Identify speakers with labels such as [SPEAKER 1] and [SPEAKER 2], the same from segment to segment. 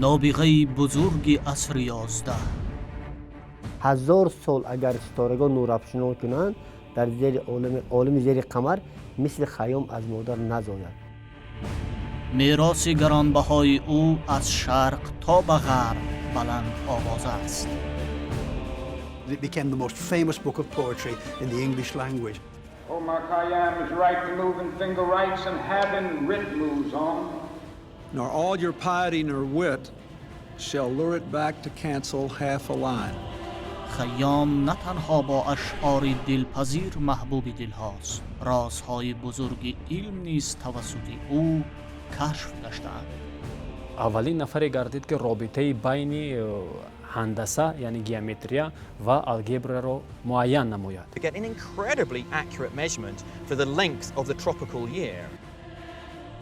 [SPEAKER 1] Нобиғаи бузурги асри 11.
[SPEAKER 2] 1000 сол агар ситорагон нурафшунон кунанд, дар зери олами зери қамар мисли Хайём аз модар назояд.
[SPEAKER 1] Мероси гаронбаҳои ӯ аз шарқ то ба ғарб баланд овоза аст.
[SPEAKER 3] It became the most famous book of poetry in the English language.
[SPEAKER 4] Omar Khayyam is right to move and finger rights and having writ moves on.
[SPEAKER 5] Nor all your piety nor wit shall lure it back to cancel half a line.
[SPEAKER 1] Хайём на танҳо бо ашъори дилпазир маҳбуби дилҳост, розҳои бузурги илм низ тавассути ӯ кашф гаштаанд.
[SPEAKER 6] Аввалин нафаре гардид, ки робитаи байни ҳандаса, яъне геометрия ва алгебраро муайян намояд.
[SPEAKER 7] To get an incredibly accurate measurement for the length of the tropical year.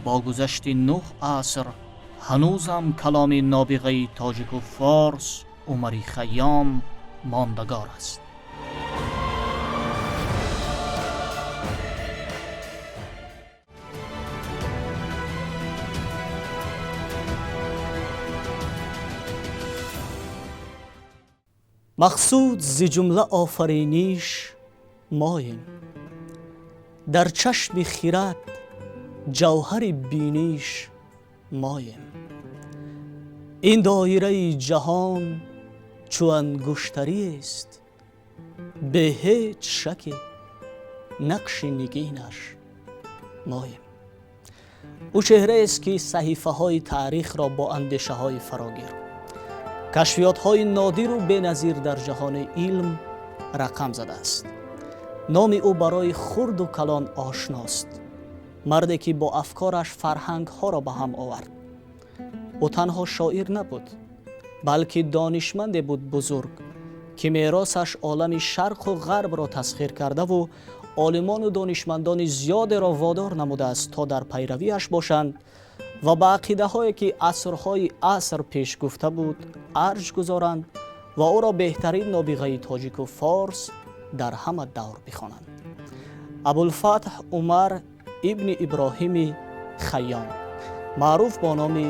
[SPEAKER 1] Бо гузашти 9 аср ҳанӯзам каломи нобиғаи тоҷику форс Умари Хайём мондагор аст. Мақсуд зи ҷумла офариниш моем, дар чашми хирад ҷавҳари биниш моем. Ин доираи ҷаҳон чу ангуштариест, бе ҳеҷ шаке нақши нигинаш моем. Ӯ чеҳраест, ки саҳифаҳои таърихро бо андешаҳои фарогир, кашфиётҳои нодиру беназир дар ҷаҳони илм рақам задааст. Номи ӯ барои хурду калон ошност, марде ки бо афкораш фарҳангҳоро ба ҳам овард. Ӯ танҳо шоир набуд, балки донишманде буд бузург, ки меросаш олами шарқу ғарбро тасхир кардаву олимону донишмандони зиёдеро водор намудааст, то дар пайравиаш бошанд ва ба ақидаҳое, ки асрҳои аср пеш гуфта буд, арҷ гузоранд ва ӯро беҳтарин нобиғаи тоҷику форс дар ҳама давр бихонанд. Абулфатҳ Умар ибни Иброҳими Хайём, маъруф бо номи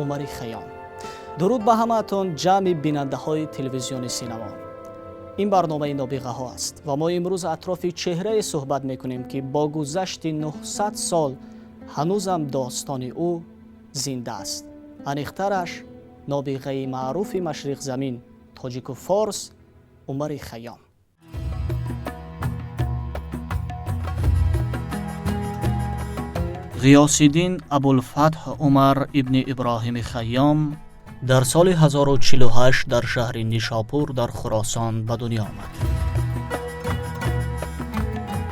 [SPEAKER 1] Умари Хайём. Дуруд ба ҳамаатон, ҷамъи бинандаҳои телевизиони Синамо. Ин барномаи нобиғаҳо аст ва мо имрӯз атрофи чеҳрае суҳбат мекунем, ки бо гузашти 900 сол ҳанӯзам достони ӯ зинда аст. Аниқтараш, нобиғаи маъруфи машриқзамин, тоҷику форс Умари Хайём. Ғиёсиддин Абулфатҳ Умар ибни Иброҳими Хайём дар соли 1048 дар шаҳри Нишопур дар Хуросон ба дунё омад.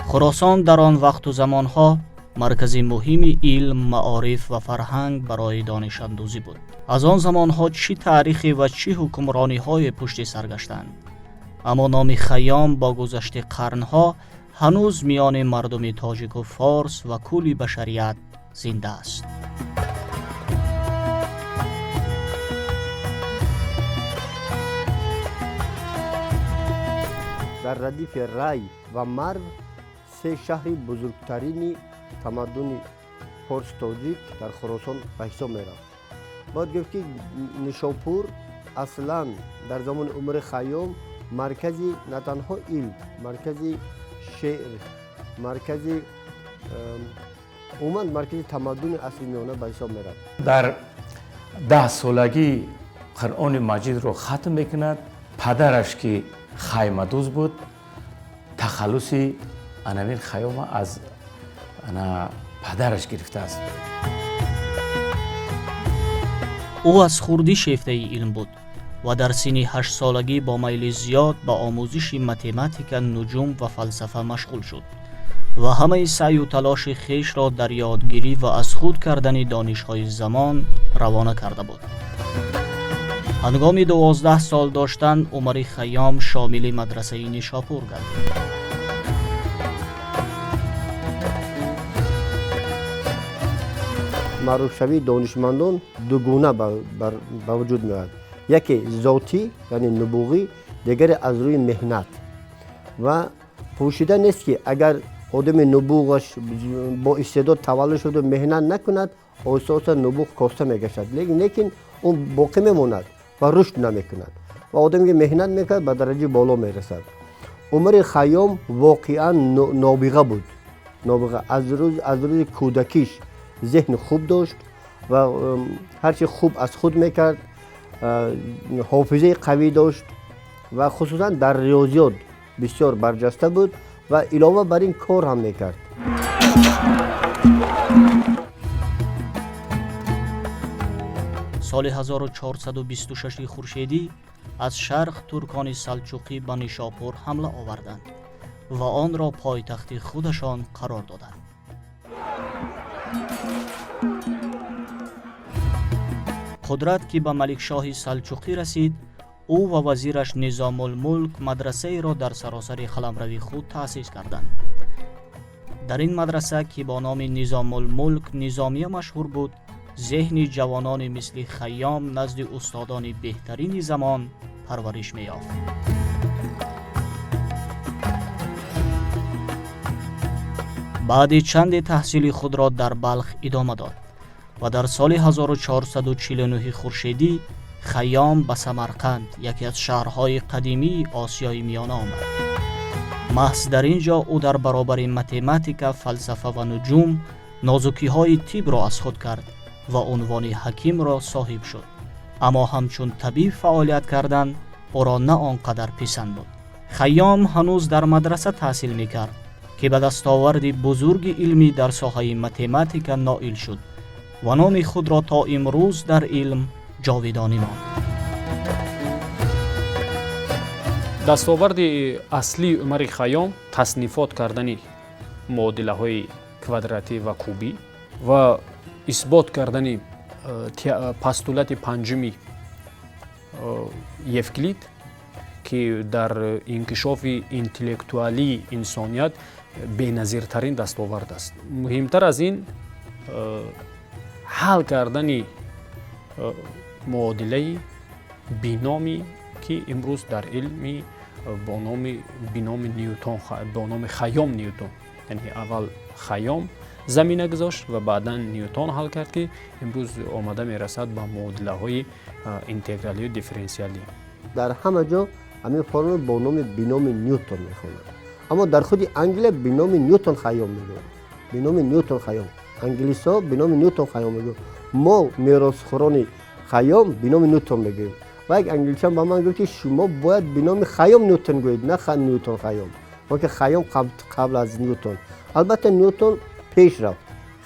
[SPEAKER 1] Хуросон дар он вақту замонҳо маркази муҳими илм, маориф ва фарҳанг барои донишандӯзӣ буд. Аз он замонҳо чӣ таърихе ва чӣ ҳукмрониҳое пушти сар гаштанд, аммо номи Хайём бо гузашти қарнҳо ҳанӯз миёни мардуми тоҷику форс ва кулли башарият зинда аст.
[SPEAKER 2] Дар радифи Рай ва Марв се шаҳри бузургтарини тамаддуни форс тоҷик дар Хуросон ба ҳисоб мерафт. Бояд гуфт, ки Нишопур аслан дар замони Умари Хайём маркази на танҳо илм, маркази шеър, маркази умуман маркази тамаддуни асри миёна ба ҳисоб мерафт.
[SPEAKER 8] Дар 10 солагӣ Қуръони Маҷидро хатм мекунад. Падараш, ки хаймадӯз буд, тахаллуси анавин Хайёма аз ана падараш гирифтааст.
[SPEAKER 1] Ӯ аз хурдӣ шефтаи илм буд ва дар синни 8-солагӣ бо майли зиёд ба омӯзиши математика, нуҷум ва фалсафа машғул шуд ва ҳамаи саъю талоши хешро дар ёдгирӣ ва аз худ кардани донишҳои замон равона карда буд. Ҳангоми 12 сол доштан Умари Хайём шомили мадрасаи Нишопур гардид.
[SPEAKER 2] Маъруфшавии донишмандон дугуна ба вуҷуд меояд: яке зотӣ, яъне нубуғӣ, дигаре аз рӯи меҳнат. Ва пӯшида нест, ки агар одами нубуғаш бо истеъдод таваллуд шуду меҳнат накунад, оҳиста оҳиста нубуғ коста мегашад. Лекин Он боқӣ мемонад ва рушд намекунад, ва одаме ки меҳнат мекунад, ба дараҷаи боло мерасад. Умари Хайём воқеан нобиға буд, нобиға. Аз рӯзи кӯдакиш зеҳни хуб дошт ва ҳарчи хуб аз худ мекард, ҳофизаи қавӣ дошт ва хусусан дар риёзиёт бисёр барҷаста буд ва илова бар ин кор ҳам мекард.
[SPEAKER 1] Соли 1426 хуршедӣ аз шарқ туркони салчуқӣ ба Нишопур ҳамла оварданд ва онро пойтахти худашон қарор доданд. Қудрат ки ба Маликшоҳи Салчуқӣ расид, ӯ ва вазираш Низомулмулк мадрасаеро дар саросари қаламрави худ таъсис карданд. Дар ин мадраса, ки бо номи Низомулмулк Низомия машҳур буд, зеҳни ҷавонони мисли Хайём назди устодони беҳтарини замон парвариш меёфт. Баъди чанде таҳсили худро дар Балх идома дод ва дар соли 1449 хуршедӣ Хайём ба Самарқанд, яке аз шаҳрҳои қадимии Осиёи Миёна, омад. Маҳз дар ин ҷо ӯ дар баробари математика, фалсафа ва нуҷум нозукиҳои тибро аз худ кард ва унвони ҳакимро соҳиб шуд. Аммо ҳамчун табиб фаъолият кардан ӯро на он қадар писанд буд. Хайём ҳанӯз дар мадраса таҳсил мекард, ки ба дастоварди бузурги илмӣ дар соҳаи математика ноил шуд ва номи худро то имрӯз дар илм ҷовидонӣ монд.
[SPEAKER 6] Дастоварди аслии Умари Хайём таснифот кардани муодилаҳои квадратӣ ва кубӣ ва исбот кардани постулати панҷуми Евклид, ки дар инкишофи интеллектуалии инсоният беназиртарин дастовард аст. Муҳимтар аз ин ҳал кардани муодилаи биномӣ, ки имрӯз дар илми бо номи биноми Ньютон, бо номи Хайём Ньютон, яъне аввал Хайём замина гузошт ва баъдан Ньютон ҳал кард, ки имрӯз омада мерасад ба муодилаҳои интегралию дифференсиалӣ.
[SPEAKER 2] Дар ҳама ҷо ҳамин формула бо номи биноми Ньютон мехонанд, аммо дар худи Англия биноми Ньютон Хайём мегӯянд. Биноми Ньютон Хайём, англисҳо биноми Ньютон Хайём мегӯянд. Мо, меросхӯрони Хайём, биноми Ньютон мегӯем. Ва як англичан ба ман гуфт, ки шумо бояд биноми Хайём Ньютон гӯед, на Ньютон Хайём, ки Хайём қабл аз Ньютон. Албатта, Ньютон пеш рафт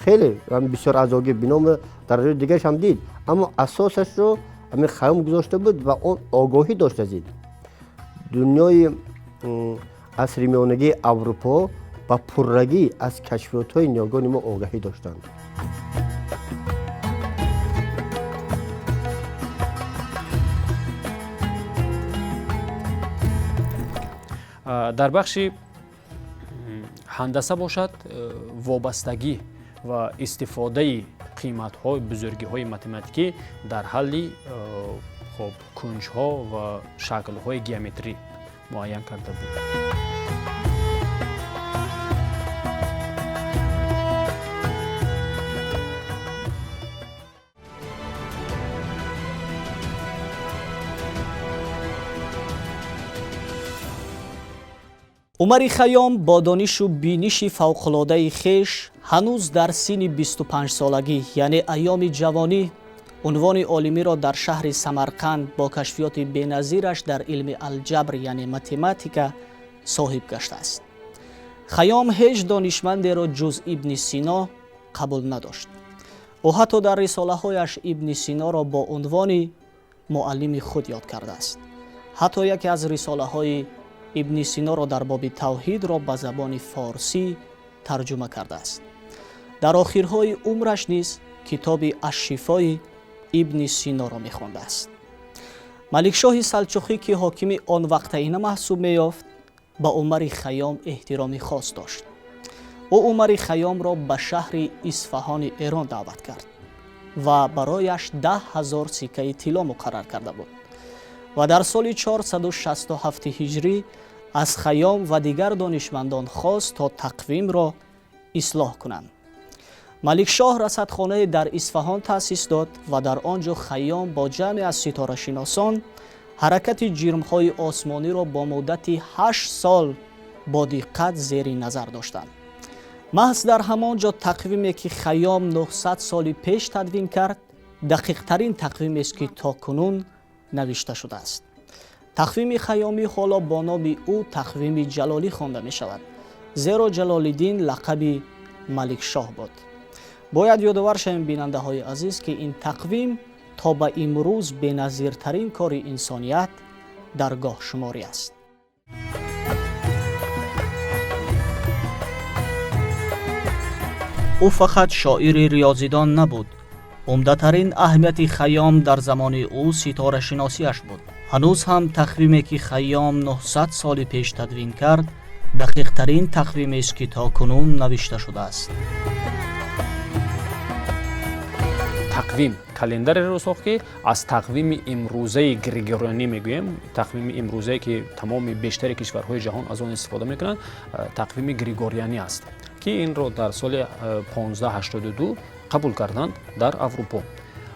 [SPEAKER 2] хеле бисёр, азоги биноми дараҷаи дигараш ҳам дид, аммо асосашро ҳамин Хайём гузошта буд ва он огоҳӣ дошт аз ин дунёи. Асри миёнагии Аврупо ба пуррагӣ аз кашфиётҳои ниёгони мо огаҳӣ доштанд.
[SPEAKER 6] Дар бахши ҳандаса бошад, вобастагӣ ва истифодаи қиматҳои бузургиҳои математикӣ дар ҳалли хоб кунҷҳо ва шаклҳои геометрӣ муайян карда буд.
[SPEAKER 1] Умари Хайём бо донишу биниши фавқулодаи хеш ҳанӯз дар синни 25-солагӣ, яъне айёми ҷавонӣ, унвони олимиро дар шаҳри Самарқанд бо кашфиёти беназираш дар илми алҷабр, яъне математика, соҳиб гаштааст. Хайём ҳеҷ донишмандеро ҷуз Ибни Сино қабул надошт. Ӯ ҳатто дар рисолаҳояш Ибни Синоро бо унвони муаллими худ ёд кардааст. Ҳатто яке аз рисолаҳои Ибни Синоро дар боби тавҳидро ба забони форсӣ тарҷума кардааст. Дар охирҳои умраш низ китоби Ашшифои Ибни Синоро мехондааст. Маликшоҳи Салчуқӣ, ки ҳокими он вақтаина маҳсуб меёфт, ба Умари Хайём эҳтироми хос дошт. Ӯ Умари Хайёмро ба шаҳри Исфаҳони Эрон даъват кард ва барояш 10 000 сиккаи тилло муқаррар карда буд ва дар соли 467 ҳиҷрӣ аз Хайём ва дигар донишмандон хост, то тақвимро ислоҳ кунанд. Маликшоҳ расадхонае дар Исфаҳон таъсис дод ва дар он ҷо Хайём бо ҷамъе аз ситорашиносон ҳаракати ҷирмҳои осмониро бо муддати 8 сол бо диққат зери назар доштанд. Маҳз дар ҳамон ҷо тақвиме, ки Хайём 900 соли пеш тадвин кард, дақиқтарин тақвимест, ки то кунун навишта шудааст. Тақвими Хайёмӣ ҳоло бо номи ӯ тақвими Ҷалолӣ хонда мешавад, зеро Ҷалолиддин лақаби Маликшоҳ буд. Бояд ёдовар шавем, бинандаҳои азиз, ки ин тақвим то ба имрӯз беназиртарин кори инсоният дар гоҳшуморӣ аст. Ӯ фақат шоири риёзидон набуд. Умдатарин аҳамияти Хайём дар замони ӯ ситорашиносиаш буд. Ҳанӯз ҳам тақвиме, ки Хайём 900 соли пеш тадвин кард, дақиқтарин тақвимест, ки то кунун навишта шудааст.
[SPEAKER 6] Тақвим, календареро сохт, ки аз тақвими имрӯзаи григорианӣ мегӯем, тақвими имрӯзае, ки тамоми бештари кишварҳои ҷаҳон аз он истифода мекунанд, тақвими григорианӣ аст, ки инро дар соли 1582 қабул карданд дар Аврупо.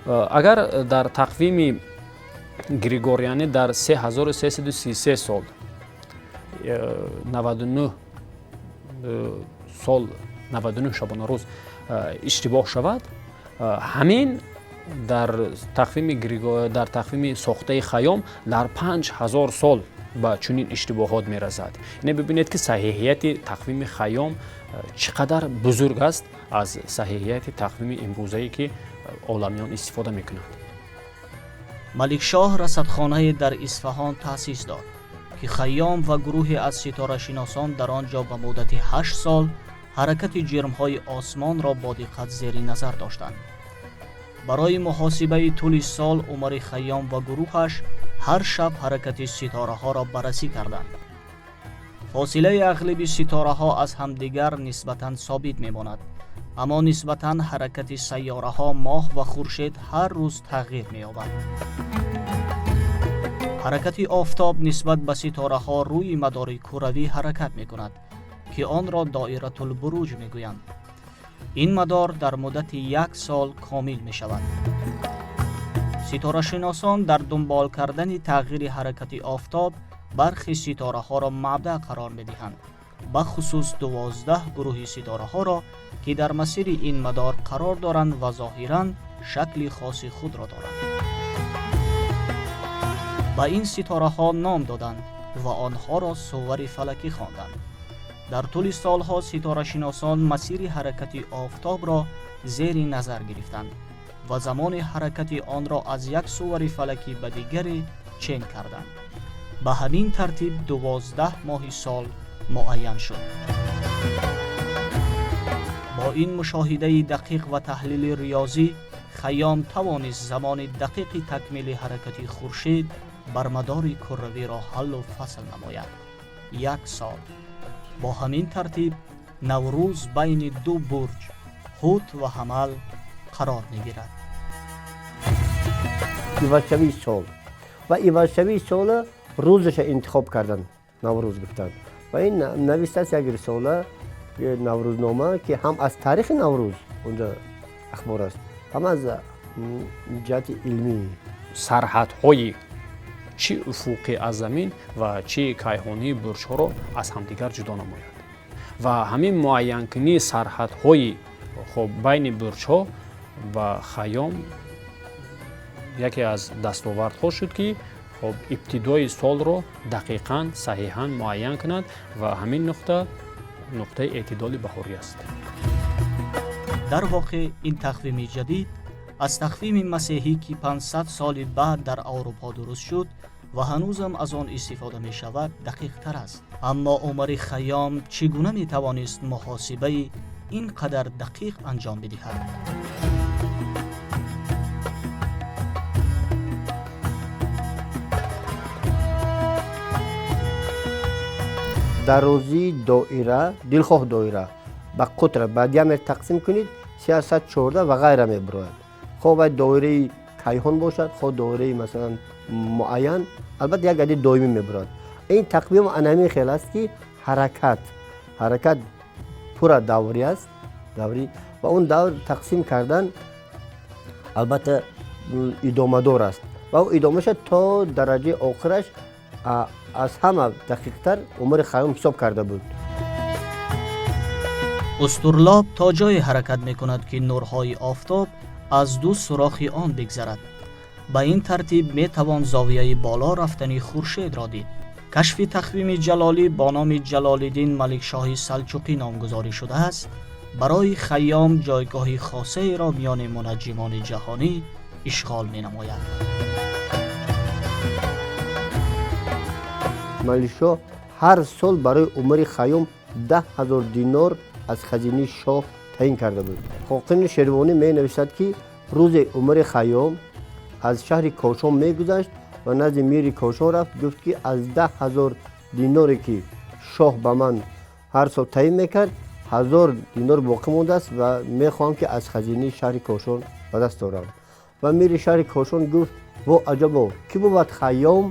[SPEAKER 6] Агар дар тақвими григорианӣ дар 3333 сол 99 сол, 99 шабонарӯз иштибоҳ шавад, ҳамин дар тақвими сохтаи Хайём дар 5000 сол ба чунин иштибоҳот мерасад. Ине бибинед, ки саҳиҳияти тақвими Хайём чӣ қадар бузург аст аз саҳиҳияти тақвими имрӯзае, ки оламиён истифода мекунанд.
[SPEAKER 1] Маликшоҳ расадхонае дар Исфаҳон таъсис дод, ки Хайём ва гурӯҳе аз ситорашиносон дар он ҷо ба муддати 8 сол ҳаракати ҷирмҳои осмонро бо диққат зери назар доштанд. Барои муҳосибаи тӯли сол Умари Хайём ва гурӯҳаш ҳар шаб ҳаракати ситораҳоро баррасӣ карданд. Фосилаи ағлиби ситораҳо аз ҳамдигар нисбатан собит мемонад, аммо нисбатан ҳаракати сайёраҳо, моҳ ва хуршед ҳар рӯз тағйир меёбад. Ҳаракати офтоб нисбат ба ситораҳо рӯи мадори куравӣ ҳаракат мекунад, ки онро доиратулбуруҷ мегӯянд. Ин мадор дар муддати як сол комил мешавад. Ситорашиносон дар дунбол кардани тағйири ҳаракати офтоб бархи ситораҳоро мабдаъ қарор медиҳанд, бахусус 12 гурӯҳи ситораҳоро, ки дар масири ин мадор қарор доранд ва зоҳиран шакли хоси худро доранд. Ба ин ситораҳо ном доданд ва онҳоро сувари фалакӣ хонданд. Дар тӯли солҳо ситорашиносон масири ҳаракати офтобро зери назар гирифтанд ва замони ҳаракати онро аз як сувари фалакӣ ба дигаре чен карданд. Ба ҳамин тартиб 12 моҳи сол муайян шуд. Бо ин мушоҳидаи дақиқ ва таҳлили риёзӣ Хайём тавонист замони дақиқи такмили ҳаракати хуршед бар мадори куравиро ҳаллу фасл намояд: як сол. Бо ҳамин тартиб Наврӯз байни ду бурҷ, Ҳут ва Ҳамал, қарор мегирад.
[SPEAKER 2] Ивазшавии сол ва ивазшавии сола рӯзаша интихоб кардан, Наврӯз гуфтанд. Ва ин навиштааст як рисола, Наврӯзнома, ки ҳам аз таърихи Наврӯз унҷо ахбор аст, ҳам аз ҷиҳати илмӣ.
[SPEAKER 6] Сарҳадҳои чӣ уфуқӣ аз замин ва чӣ кайҳонии бурҷҳоро аз ҳамдигар ҷудо намояд ва ҳамин муайянкунии сарҳадҳои, хоб, байни бурҷҳо ба Хайём яке аз дастовардҳо шуд, ки, хоб, ибтидои солро дақиқан, саҳиҳан муайян кунад ва ҳамин нуқта нуқтаи эътидоли баҳорӣ аст.
[SPEAKER 1] Дар воқеъ ин тақвими ҷадид аз тақвими масеҳӣ, ки 500 соли баъд дар Аврупо дуруст шуд ва ҳанӯзам аз он истифода мешавад, дақиқтар аст. Аммо Умари Хайём чӣ гуна метавонист муҳосибаи ин қадар дақиқ анҷом бидиҳад?
[SPEAKER 2] Дарозии доира, дилхоҳ доира, ба қутра, ба диаметр тақсим кунед, 314 ва ғайра мебирояд. Хоҳ вай доираи кайҳон бошад, хоҳ доираи, масалан, муайян, албатта як адади доимӣ мебирояд. Ин тақвим ана ҳамин хел аст, ки ҳаракат пурра даврӣ аст, даврӣ. Ва он давр тақсим кардан, албатта, идомадор аст ва идома шуд то дараҷаи охираш. Аз ҳама дақиқтар Умари Хайём ҳисоб карда буд.
[SPEAKER 1] Устурлоб то ҷое ҳаракат мекунад, ки нурҳои офтоб аз ду сурохи он бигзарад. Ба ин тартиб метавон зовияи боло рафтани хуршедро дид. Кашфи тақвими ҷалолӣ бо номи Ҷалолиддин Маликшоҳи Салчуқӣ номгузорӣ шудааст, барои Хайём ҷойгоҳи хосаеро миёни мунаҷҷимони ҷаҳонӣ ишғол менамояд.
[SPEAKER 2] Маликшоҳ ҳар сол барои Умари Хайём 10 000 динор аз хазинаи шоҳ таъин карда буд. Хоқини Шервонӣ менависад, ки рӯзе Умари Хайём аз шаҳри Кошон мегузашт ва назди мири Кошон рафт, гуфт, ки аз 10 000 диноре, ки шоҳ ба ман ҳар сол таъин мекард, 1000 динор боқӣ мондааст ва мехоҳам, ки аз хазинаи шаҳри Кошон ба даст орам. Ва мири шаҳри Кошон гуфт: «Во аҷабо, кӣ бувад Хайём,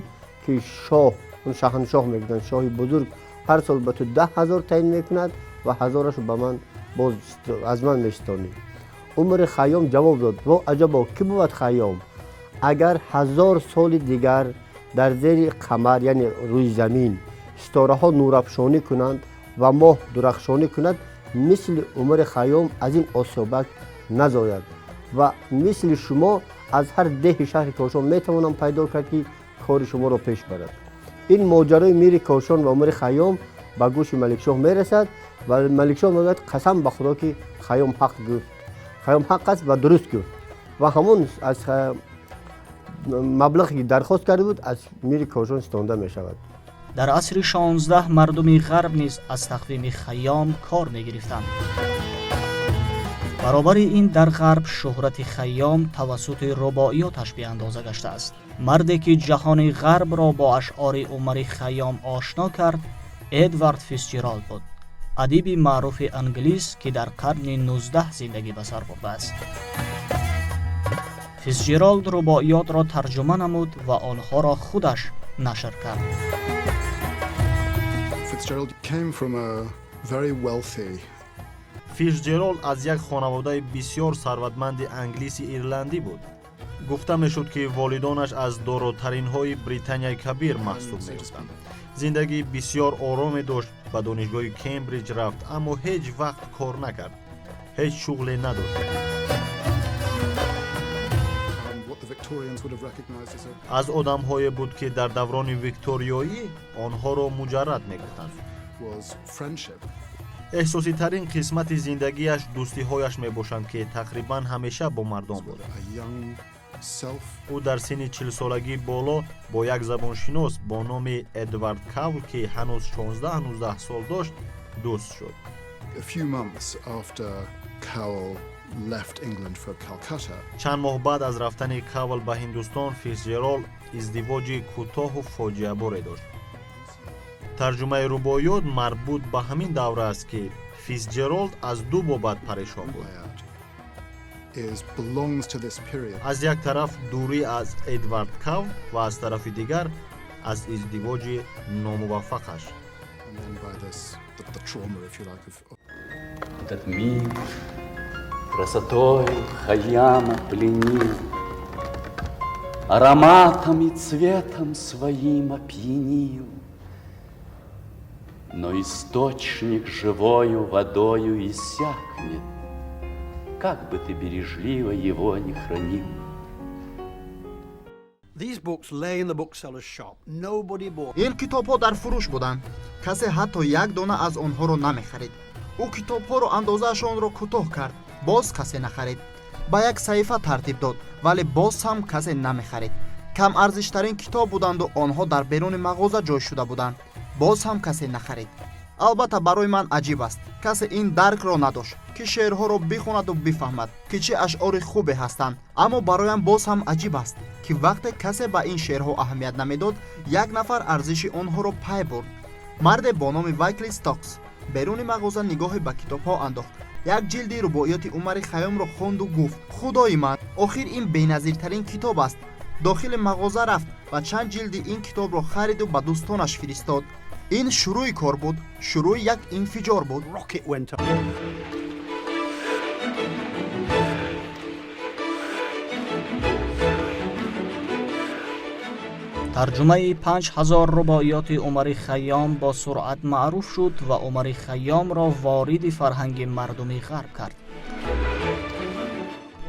[SPEAKER 2] ки шоҳ, он шаҳаншоҳ мегӯянд, шоҳи бузург, ҳар сол ба ту 10 000 таъин мекунад ва ҳазорашо ба ман боз аз ман меситонӣ?» Умари Хайём ҷавоб дод: «Во аҷабо, кӣ бувад Хайём? Агар 1000 соли дигар дар зери қамар, яъне рӯи замин, ситораҳо нурафшонӣ кунанд ва моҳ дурахшонӣ кунад, мисли Умари Хайём аз ин осиёбак назояд ва мисли шумо аз ҳар деҳи шаҳри Кошон метавонам пайдо кард, ки кори шуморо пеш барад». Ин моҷарои мири Кошон ва Умари Хайём ба гӯши Маликшоҳ мерасад ва Маликшоҳ мегӯяд: «Қасам ба Худо, ки Хайём ҳақ гуфт, Хайём ҳақ аст ва дуруст гуфт». Ва ҳамон аз маблағе, ки дархост карда буд, аз мири Кошон ситонда мешавад.
[SPEAKER 1] Дар асри 16 мардуми ғарб низ аз тақвими Хайём кор мегирифтанд. Баробари ин, дар ғарб шӯҳрати Хайём тавассути рубоиёташ беандоза гаштааст. Марде ки ҷаҳони ғарбро бо ашъори Умари Хайём ошно кард, Эдвард Фисҷералд буд, адиби маъруфи англис, ки дар қарни 19 зиндагӣ ба сар бурдааст. Фисҷералд рубоиётро тарҷума намуд ва онҳоро худаш нашр кард.
[SPEAKER 9] Fitzgerald came from a very wealthy
[SPEAKER 10] Фитсҷералд аз як хонаводаи бисёр сарватманди англиси ирландӣ буд. Гуфта мешуд, ки волидонаш аз доротаринҳои Британияи Кабир маҳсуб меёфтанд. Зиндагии бисёр ороме дошт, ба донишгоҳи Кембриҷ рафт, аммо ҳеҷ вақт кор накард, ҳеҷ шуғле надошт.
[SPEAKER 9] What the Victorians would have recognized as a
[SPEAKER 10] Аз одамҳое буд, ки дар даврони викториёӣ онҳоро муҷаррад мегуфтанд.
[SPEAKER 9] was friendship.
[SPEAKER 10] Эҳсоситарин қисмати зиндагиаш дӯстиҳояш мебошанд, ки тақрибан ҳамеша бо мардон буд.
[SPEAKER 9] A young self
[SPEAKER 10] Ӯ дар синни 40-солагӣ боло бо як забоншинос бо номи Эдвард Кавл, ки ҳанӯз 16-19 сол дошт, дӯст шуд.
[SPEAKER 9] A few months after Cowell left England for Calcutta,
[SPEAKER 10] Чанд моҳ баъд аз рафтани Кавл ба Ҳиндустон, Фитсҷералд издивоҷи кӯтоҳу фоҷиаборе дошт. Тарҷумаи рубоиёт марбут ба ҳамин давра аст, ки Фитсҷералд аз ду бобат парешон буд.
[SPEAKER 9] is belongs to this period.
[SPEAKER 10] Аз як тараф, дурӣ аз Эдвард Кавл ва аз тарафи дигар, аз издивоҷи номуваффақаш.
[SPEAKER 9] And then by this, the trauma, if you like, of
[SPEAKER 11] Этот мир красотою Хайяма пленил, ароматом и цветом своим опьянил. Но источник живою водою иссякнет, как бы ты бережливо его не хранил.
[SPEAKER 3] These books lay in the bookseller's shop. Nobody bought.
[SPEAKER 12] Ин китобҳо дар фурӯш буданд, касе ҳатто як дона аз онҳоро намехарид. Ӯ китобҳоро андозаашонро кӯтоҳ кард, боз касе нахарид. Ба як саҳифа тартиб дод, вале боз ҳам касе намехарид. Камарзиштарин китоб буданду онҳо дар беруни мағоза ҷой шуда буданд, боз ҳам касе нахарид. Албатта, барои ман аҷиб аст, касе ин даркро надошт, ки шеърҳоро бихонаду бифаҳмад, ки чӣ ашъори хубе ҳастанд. Аммо бароям боз ҳам аҷиб аст, ки вақте касе ба ин шеърҳо аҳамият намедод, як нафар арзиши онҳоро пай бурд. Марде бо номи Вайкли Стокс беруни мағоза нигоҳе ба китобҳо андохт, як ҷилди рубоиёти Умари Хайёмро хонду гуфт: «Худои ман, охир ин беназиртарин китоб аст». Дохили мағоза рафт ва чанд ҷилди ин китобро хариду ба дӯстонаш фиристод. Ин шурӯи кор буд, шурӯи як инфиҷор буд.
[SPEAKER 3] Rocket went up.
[SPEAKER 13] Тарҷумаи 5000 рубоиёти Умари Хайём бо суръат маъруф шуд ва Умари Хайёмро вориди фарҳанги мардуми ғарб кард.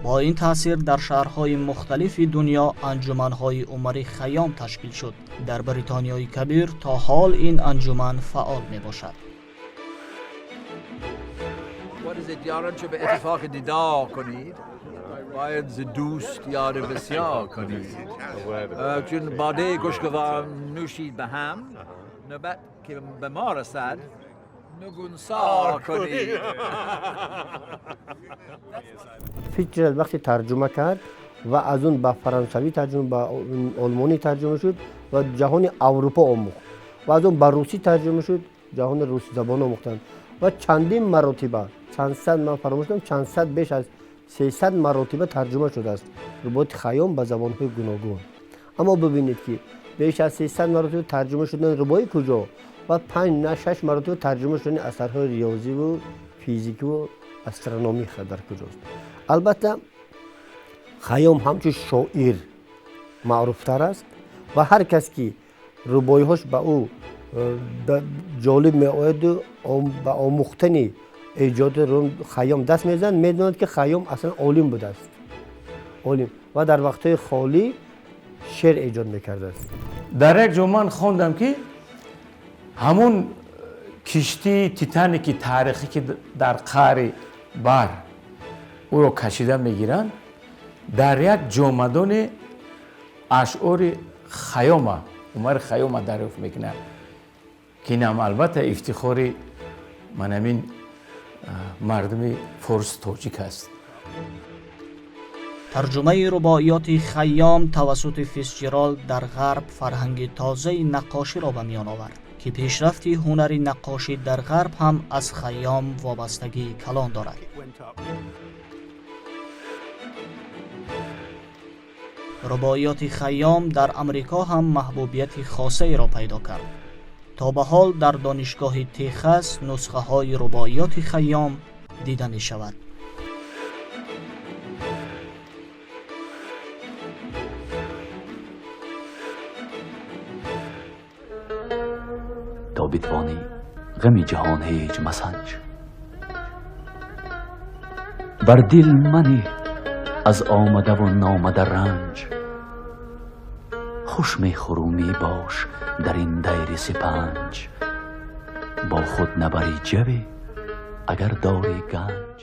[SPEAKER 13] Бо ин таъсир дар шаҳрҳои мухталифи дунё анҷуманҳои Умари Хайём ташкил шуд. Дар Бритониёи Кабир то ҳол ин анҷуман фаъол мебошад.
[SPEAKER 14] به اتفاق دیدار کنید، باید ز دوست یاد بسیار کنید. چون باده خوشگوار نوشید به هم، نوبت که به ما رسد نگونسار کنید.
[SPEAKER 2] Фитцҷералд вақте тарҷума кард ва аз он ба фаронсавӣ тарҷума, ба олмонӣ тарҷума шуд ва ҷаҳони Аврупо омӯхт ва аз он ба русӣ тарҷума шуд, ҷаҳони русзабон омӯхтанд ва чандин маротиба, чандсад, ман фаромӯш кардам, чандсад, беш аз 300 маротиба тарҷума шудааст рубоияти Хайём ба забонҳои гуногун. Аммо бибинед, ки беш аз 300 маротиба тарҷума шудани рубоӣ куҷо ва панҷ на шаш маротиба тарҷума шудани асарҳои риёзиву физикиву астрономӣ дар куҷост? Албатта, Хайём ҳамчун шоир маъруфтар аст ва ҳар кас ки рубоиҳош ба ӯ ҷолиб меояду ба омӯхтани эҷоди Хайём даст мезанад, медонад, ки Хайём аслан олим будааст, олим ва дар вақтҳои холӣ шеър эҷод мекардааст.
[SPEAKER 8] Дар як ҷо ман хондам, ки ҳамун киштии Титаники таърихӣ, ки дар қаъри баҳр ӯро кашида мегиранд, дар як ҷомадони ашъори Хайёма, Умари Хайёма дарёфт мекунад, ки инам албатта ифтихори манамин мардуми форс тоҷик аст.
[SPEAKER 13] Тарҷумаи рубоиёти Хайём тавассути Фитсҷералд дар ғарб фарҳанги тозаи наққоширо ба миён овард, ки пешрафти ҳунари наққошӣ дар ғарб ҳам аз Хайём вобастагии калон дорад. Рубоиёти Хайём дар Амрико ҳам маҳбубияти хосаеро пайдо кард. То ба ҳол дар Донишгоҳи Техас нусхаҳои рубоиёти Хайём дида мешавад.
[SPEAKER 11] То битвонӣ ғами ҷаҳон ҳеҷ масанҷ, бар дил манӣ аз омадаву номада ранҷ. Хуш мехӯру мебош дар ин дайри сипанҷ, бо худ набарӣ ҷаве агар дорӣ ганҷ.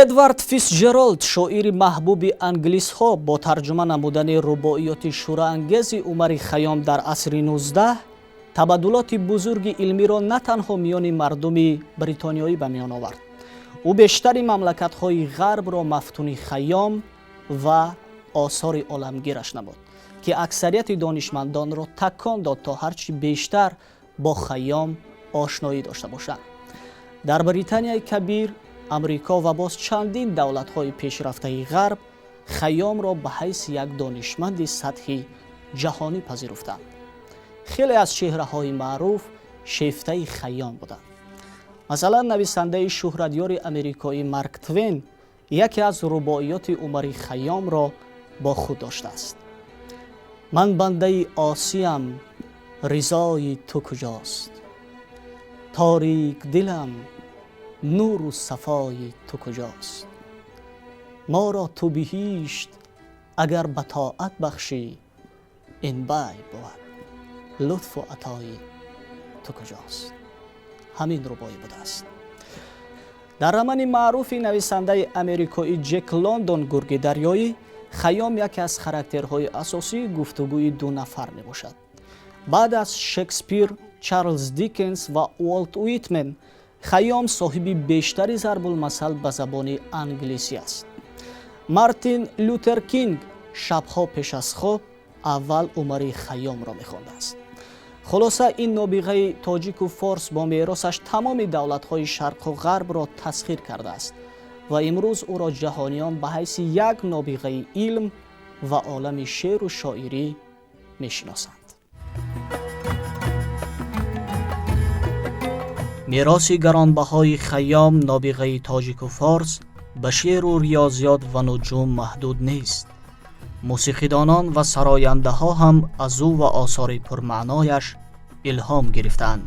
[SPEAKER 1] Эдвард Фитсҷералд, шоири маҳбуби англисҳо, бо тарҷума намудани рубоиёти шӯраангези Умари Хайём дар асри 19 табаддулоти бузурги илмиро на танҳо миёни мардуми бритониёӣ ба миён овард, ӯ бештари мамлакатҳои ғарбро мафтуни Хайём ва осори оламгираш намуд, ки аксарияти донишмандонро такон дод, то ҳарчи бештар бо Хайём ошноӣ дошта бошанд. Дар Британияи Кабир, Амрико ва боз чандин давлатҳои пешрафтаи ғарб Хайёмро ба ҳайси як донишманди сатҳи ҷаҳонӣ пазируфтанд. Хеле аз чеҳраҳои маъруф шефтаи Хайём буданд. Масалан, нависандаи шӯҳратёри амрикоӣ Марк Твен яке аз рубоиёти Умари Хайёмро бо худ доштааст: «Ман бандаи осиям, ризои ту куҷост? Торик дилам, нуру сафои ту куҷост? Моро ту биҳишт агар ба тоат бахшӣ, ин бай бувад, лутфу атои ту куҷост?» Ҳамин рубоӣ будааст. Дар романи маъруфи нависандаи америкоӣ Ҷек Лондон «Гурги дарёӣ» Хайём яке аз характерҳои асосии гуфтугӯи ду нафар мебошад. Баъд аз Шекспир, Чарлз Диккенс ва Уолт Уитмен Хайём соҳиби бештари зарбулмасал ба забони англисӣ аст. Мартин Лютер Кинг шабҳо пеш аз хоб аввал Умари Хайёмро мехондааст. Хулоса, ин нобиғаи тоҷику форс бо меросаш тамоми давлатҳои шарқу ғарбро тасхир кардааст ва имрӯз ӯро ҷаҳониён ба ҳайси як нобиғаи илм ва олами шеъру шоирӣ мешиносанд.
[SPEAKER 13] Мероси гаронбаҳои Хайём, нобиғаи тоҷику форс, ба шеъру риёзиёт ва нуҷум маҳдуд нест. Мусиқидонон ва сарояндаҳо ҳам аз ӯ ва осори пурмаънояш илҳом гирифтаанд.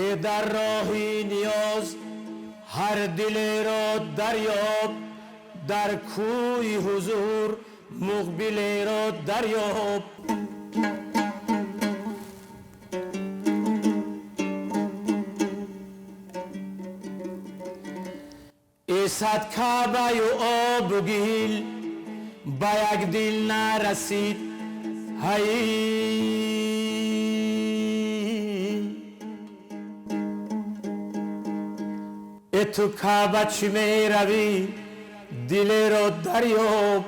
[SPEAKER 8] Э дар роҳи ниёз ҳар дилеро дарёб, дар кӯи ҳузур муқбилеро дарёб. Э сад каъбаю обу гил ба як дил нарасид, ҳай. Э ту каъба чӣ меравӣ, дилеро дарёб.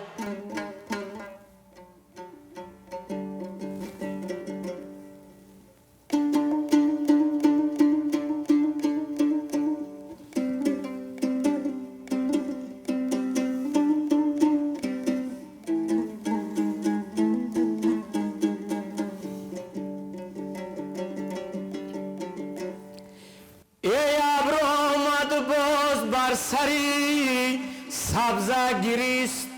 [SPEAKER 8] Эй абр омад боз бар сари сабза гирист,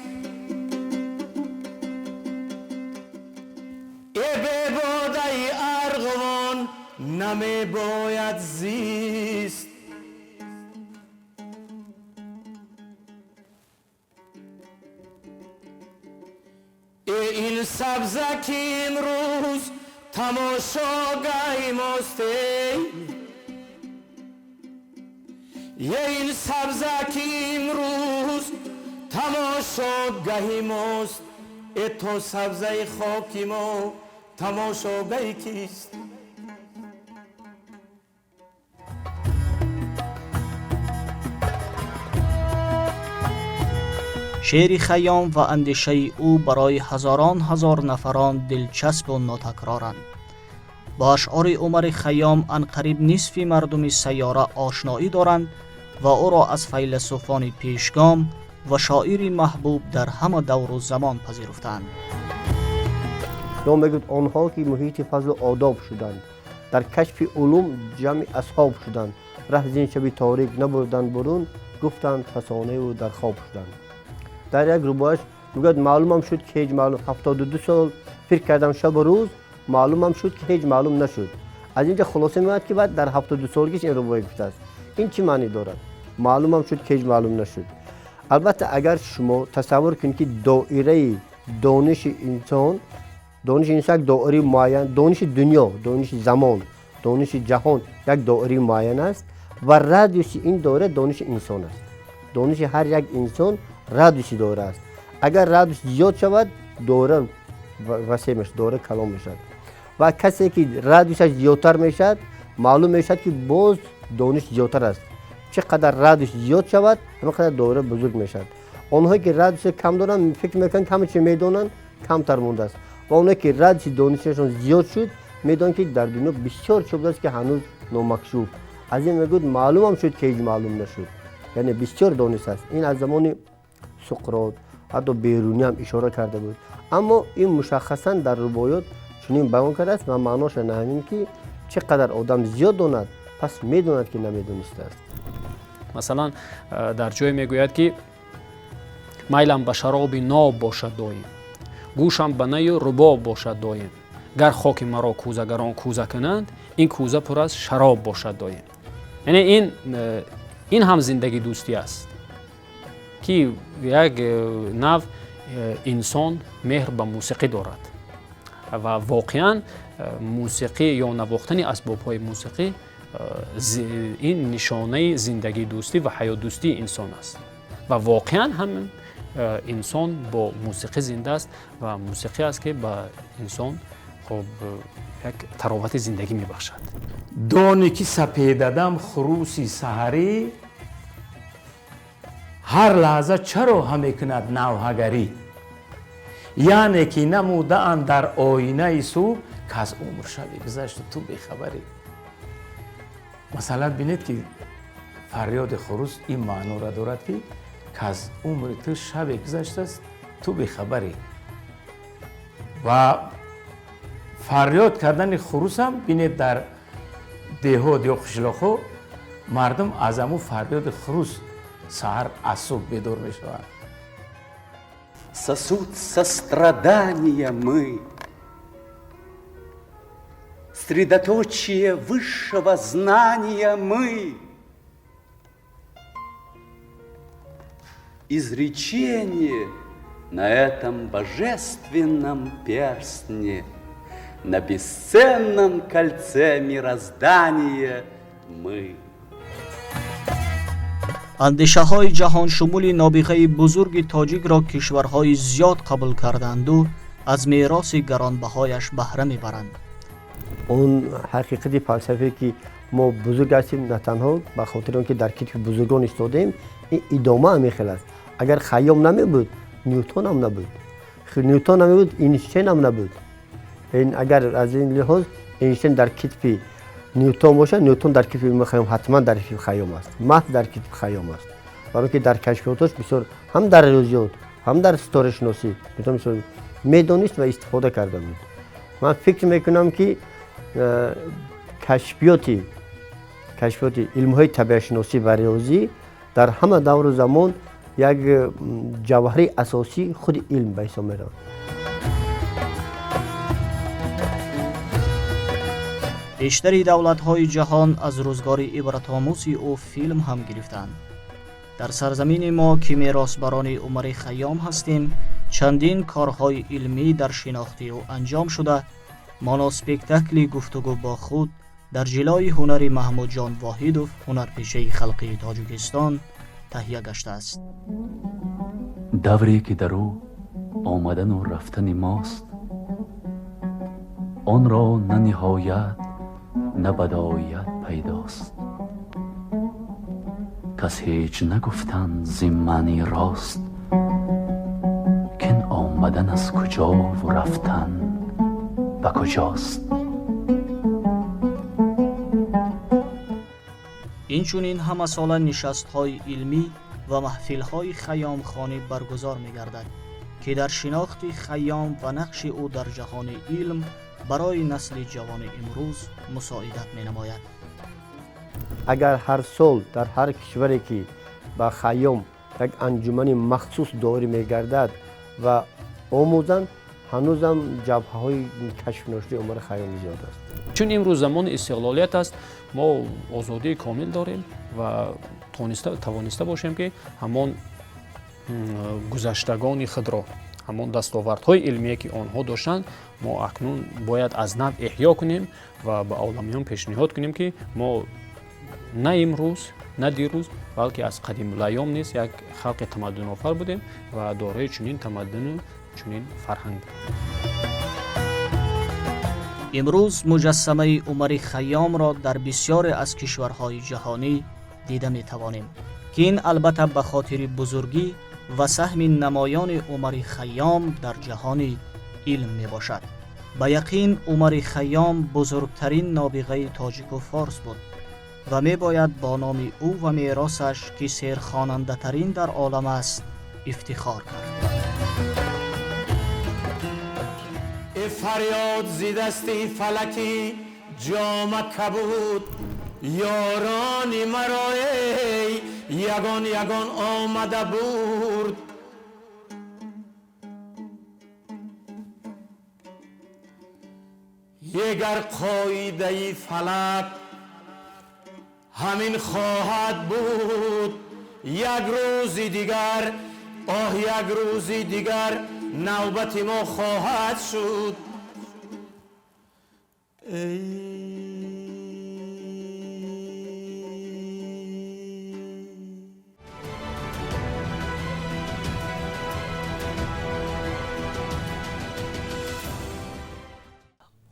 [SPEAKER 8] э бебодаи арғувон намебояд зист. Э ин сабза ки имрӯз тамошогаҳи мост, эй ин сабза ки имрӯз тамошогаҳи мост, э то сабзаи хоки мо тамошогаҳи кист?
[SPEAKER 13] Шеъри Хайём ва андешаи ӯ барои ҳазорон ҳазор нафарон дилчаспу нотакроранд. Бо ашъори Умари Хайём анқариб нисфи мардуми сайёра ошноӣ доранд ва ӯро аз файласуфони пешгом ва шоири маҳбуб дар ҳама давру замон пазируфтаанд.
[SPEAKER 2] Ё мегӯяд онҳо ки муҳити фазлу одоб шуданд, дар кашфи улум ҷамъи асҳоб шуданд, раҳ зин шаби торик набурданд бурун, гуфтанд фасонаву дар хоб шуданд. Дар як рубояш мегӯяд маълумам шуд ки ҳеҷ маълум, 72 сол фикр кардам шабу рӯз, маълумам шуд ки ҳеҷ маълум нашуд. Аз инҷа хулоса меояд ки баъд дар 72 солагиш ин рубоя гуфтааст. Ин чӣ маънӣ дорад? Маълумам шуд ки ҳеҷ маълум нашуд. Албатта агар шумо тасаввур кунед ки доираи дониши инсон, дониши инсон як доираи муайян, дониши дунё, дониши замон, дониши ҷаҳон як доираи муайян аст ва радиуси ин доира дониши инсон аст. Дониши ҳар як инсон радиуси доира аст. Агар радиус зиёд шавад, доира васеъ мешавад, доира калон мешавад. Ва касе ки радиусаш зиёдтар мешавад, маълум мешавад ки боз дониш зиёдтар аст. Чӣ қадар радиус зиёд шавад, ҳамин қадар доира бузург мешавад. Онҳое ки радиуси кам доранд, фикр мекунанд ҳама чи медонанд, камтар мондааст. Ва онҳое ки радиуси донишашон зиёд шуд, медонанд ки дар дунё бисёр чиз будааст ки ҳанӯз номакшуф. Аз ин мегӯяд маълумам шуд ки ҳеҷ маълум нашуд. Яъне бисёр дониш аст. Ин аз замони Суқрот, ҳатто Берунӣ ҳам ишора карда буд. Аммо ин мушаххасан дар рубоёт чунин баён кардааст ва маъноша на ҳамин ки чӣ қадар одам зиёд донад, пас медонад ки намедонистааст.
[SPEAKER 6] Масалан, дар ҷое мегӯяд ки майлам ба шароби ноб бошад доим, гӯшам ба наю рубоб бошад доим, гар хоки маро кӯзагарон кӯза кунанд, ин кӯза пур аз шароб бошад доим. Яъне ин ҳам зиндагидӯстӣ аст ки як нав инсон меҳр ба мусиқӣ дорад ва воқеан мусиқӣ ё навохтани асбобҳои мусиқӣ ин нишонаи зиндагидӯстӣ ва ҳаётдӯстии инсон аст ва воқеан ҳам инсон бо мусиқӣ зинда аст ва мусиқӣ аст ки ба инсон хуб як таровати зиндагӣ мебахшад.
[SPEAKER 8] Доне ки сапедадам хуруси саҳарӣ, ҳар лаҳза чаро ҳамекунад навҳагарӣ, яъне ки намудаанд дар оинаи субҳ, кас умр шаби гузашту ту бехабарӣ. Масалан бинед ки фарёди хурус ин маъноро дорад ки кас умри ту шабе гузаштааст, ту бехабарӣ. Ва фарёд кардани хурус ҳам бинед, дар деҳот ё қишлоқҳо мардум аз ҳамун фарёди хурус саҳар аз субҳ бедор мешаванд.
[SPEAKER 15] Сосуд сострадания мы, средоточие высшего знания мы, изречение на этом божественном перстне, на бесценном кольце мироздания мы.
[SPEAKER 13] Андешаҳои ҷаҳоншумули нобиғаи бузурги тоҷикро кишварҳои зиёд қабул карданду аз мероси гаронбаҳояш баҳра мебаранд.
[SPEAKER 2] Он ҳақиқати фалсафе, ки мо бузург ҳастем, на танҳо ба хотири он ки дар китфи бузургон истодем, ин идома ҳамин хел аст. Агар Хайём намебуд, Ньютон ҳам набуд, Ньютон намебуд, Эйнштейн ҳам набуд. Агар аз ин лиҳоз Эйнштейн дар китфи Ньютон бошад, Ньютон дар китфи Хайём, ҳатман дар китфи Хайём аст, маҳз дар китфи Хайём аст, барое ки дар кашфиётош бисёр ҳам дар риёзиёт, ҳам дар ситорашиносӣ Ньютон бисёр медонист ва истифода карда буд. Ман фикр мекунам, ки кашфиёти илмҳои табиатшиносӣ ва риёзӣ дар ҳама давру замон як ҷавҳари асосии худи илм ба ҳисоб меравад.
[SPEAKER 13] Бештари давлатҳои ҷаҳон аз рӯзгори ибратомӯзи ӯ филм ҳам гирифтанд. Дар сарзамини мо, ки меросбарони Умари Хайём ҳастем, чандин корҳои илмӣ дар шинохти ӯ анҷом шуда, моноспектакли «Гуфтугӯ бо худ» дар ҷилои ҳунари Маҳмудҷон Воҳидов, ҳунарпешаи халқии Тоҷикистон, таҳия гаштааст.
[SPEAKER 11] Давре ки дар ӯ омадану рафтани мост, онро на ниҳоят, на бадоят пайдост. Кас ҳеҷ нагуфтанд зи маъни рост, кин омадан аз куҷову рафтан ба куҷост.
[SPEAKER 13] Инчунин ҳамасола нишастҳои илмӣ ва маҳфилҳои хайёмхонӣ баргузор мегардад, ки дар шинохти Хайём ва нақши ӯ дар ҷаҳони илм барои насли ҷавони имрӯз мусоидат менамояд.
[SPEAKER 2] Агар ҳар сол дар ҳар кишваре ки ба Хайём як анҷумани махсус доир мегардад ва омӯзанд, ҳанӯзам ҷабҳаҳои кашфношудаи Умари Хайём зиёд аст.
[SPEAKER 6] Чун имрӯз замони истиқлолият аст, мо озодии комил дорем ва тавониста бошем, ки ҳамон гузаштагони худро, ҳамон дастовардҳои илмие, ки онҳо доштанд, мо акнун бояд аз нав эҳё кунем ва ба оламиён пешниҳод кунем, ки мо на имрӯз, на дирӯз, балки аз қадимулайём низ як халқи тамаддунофар будем ва дорои чунин тамаддуну чунин фарҳанг будем.
[SPEAKER 13] Имрӯз муҷассамаи Умари Хайёмро дар бисёре аз кишварҳои ҷаҳонӣ дида метавонем, ки ин албатта ба хотири бузургӣ ва саҳми намоёни Умари Хайём дар ҷаҳони илм мебошад. Ба яқин, Умари Хайём бузургтарин нобиғаи тоҷику форс буд ва мебояд бо номи ӯ ва меросаш, ки серхонандатарин дар олам аст, ифтихор кард.
[SPEAKER 16] Фарёд зи дасти фалаки ҷома кабуд, ёрони маро эй ягон ягон омада бурд. Егар қоидаи фалак ҳамин хоҳад буд, як рӯзи дигар, оҳ, як рӯзи дигар навбати мо хоҳад шуд.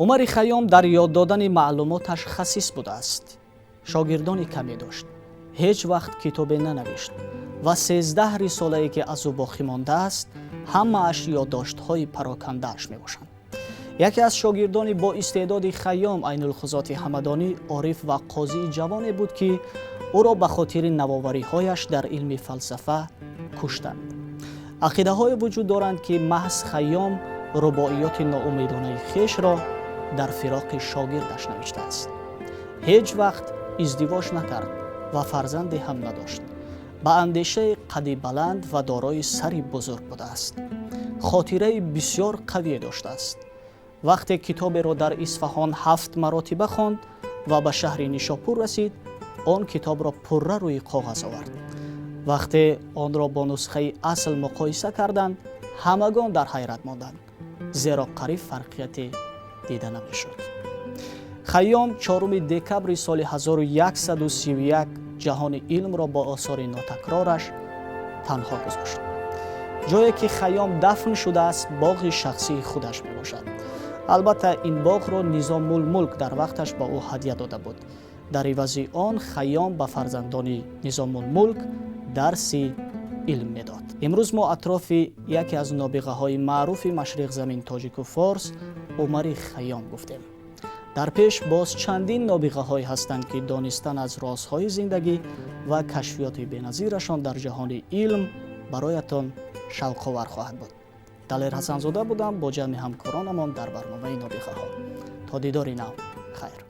[SPEAKER 1] Умари Хайём дар ёд додани маълумоташ хасис будааст. Шогирдони каме дошт, ҳеҷ вақт китобе нанавишт ва 13 рисолае, ки аз ӯ боқӣ мондааст, ҳамааш ёддоштҳои парокандааш мебошанд. Яке аз шогирдони бо истеъдоди Хайём, Айнулхузоти Ҳамадонӣ, ориф ва қозии ҷавоне буд, ки ӯро ба хотири навовариҳояш дар илми фалсафа куштанд. Ақидаҳое вуҷуд доранд, ки маҳз Хайём Рубоиёти ноумедонаи хешро дар фироқи шогирдаш навиштааст. Ҳеҷ вақт издивоҷ накард ва фарзанде ҳам надошт. Ба андешаи қади баланд ва дорои сари бузург будааст. Хотираи бисёр қавие доштааст. Вақте китоберо дар Исфаҳон ҳафт маротиба хонд ва ба шаҳри Нишопур расид, он китобро пурра рӯи коғаз овард. Вақте онро бо нусхаи асл муқоиса карданд, ҳамагон дар ҳайрат монданд, зеро қариб фарқияте дида намешуд. Хайём 4 декабри соли 1131 ҷаҳони илмро бо осори нотакрораш танҳо гузошт. Ҷое ки Хайём дафн шудааст, боғи шахсии худаш мебошад. Албатта, ин боғро Низомулмулк дар вақташ ба ӯ ҳадя дода буд. Дар ивази он Хайём ба фарзандони Низомулмулк дарси илм медод. Имрӯз мо атрофи яке аз нобиғаҳои маъруфи машриқзамин, тоҷику форс, Умари Хайём гуфтем. Дар пеш боз чандин нобиғаҳое ҳастанд, ки донистан аз розҳои зиндагӣ ва кашфиёти беназирашон дар ҷаҳони илм бароятон шавқовар хоҳад буд. Далер Ҳасанзода будам бо ҷамъи ҳамкоронамон дар барномаи «Нобиғаҳо». То дидори нав, хайр.